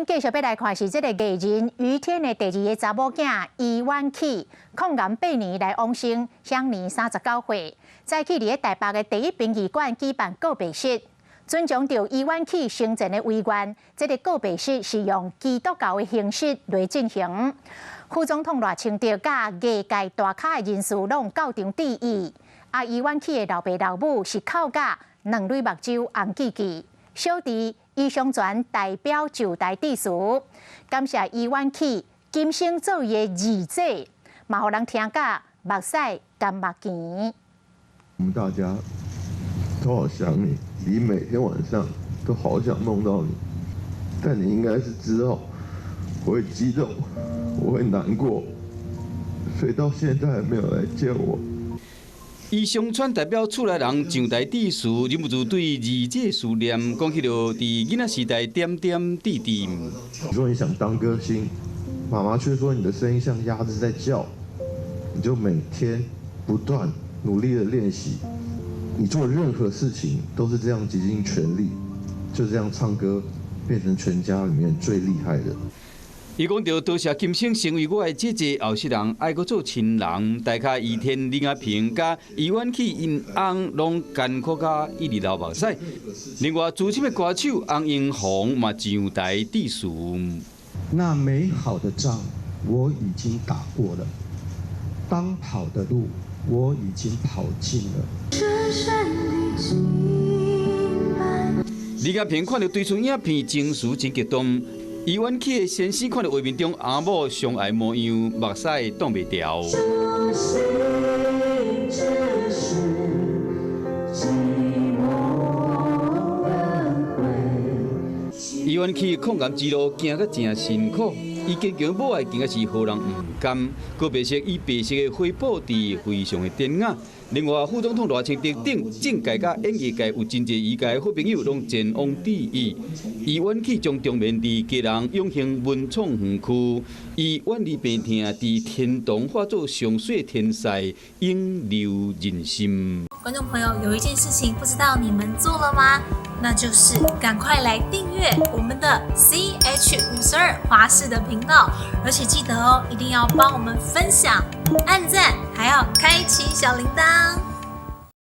咱繼續欲來看是這個藝人余天的第二个查某囝余婉琪，控癌八年來往生，享年39歲。早起佇咧台北的第一殯儀館舉辦告別式，遵從著余婉琪生前的遺願，這个告別式是用基督教的形式來進行。副總統賴清德佮藝界大咖的人士攏到場致意。啊，余婉琪的老爸老母是哭甲兩淚目睭紅記記。小弟余松泉代表上台致辭，感謝余婉琪今生做伊的二姐，嘛予人聽甲目屎乾目墘。我們大家都好想你，你每天晚上都好想夢到你，但你應該是知道我會激動，我會難過，所以到現在還沒有來見我。余松川代表厝內人上台致辭，忍不住對二姐思念，講起著佇囡仔時代點點滴滴。你說你想當歌星，媽媽卻說你的聲音像鴨子在叫，你就每天不斷努力的練習，你做任何事情都是這樣竭盡全力，就這樣唱歌變成全家裡面最厲害的。伊講著多謝今生成為我的姐姐，後世人愛閣做親人。大咖余天、林亞平佮余婉琪𪜶翁攏艱苦甲一直流目屎。另外，資深的歌手翁英紅嘛上台致辭。那美好的仗我已經打過了，當跑的路我已經跑盡了。李亞平看著推出影片，情緒真激動。余婉琪的先生看著畫面中阿某相愛模樣，目屎擋袂牢。余婉琪抗癌之路行甲誠辛苦，伊堅強母愛，真正是予人毋甘。告別式以白色的花布佇非常的典雅。另外，副總統賴清德等政界佮演藝界有真濟伊家的好朋友攏前往致意。余婉琪將長眠佇基隆永興文創園區，伊遠離病痛，佇天堂化做上水天使，永留人心。觀眾朋友，有一件事情不知道你們做了嗎？那就是趕快來訂閱我們的 CH52華視的頻道，而且記得哦，一定要幫我們分享、按讚，還要開啟小鈴鐺。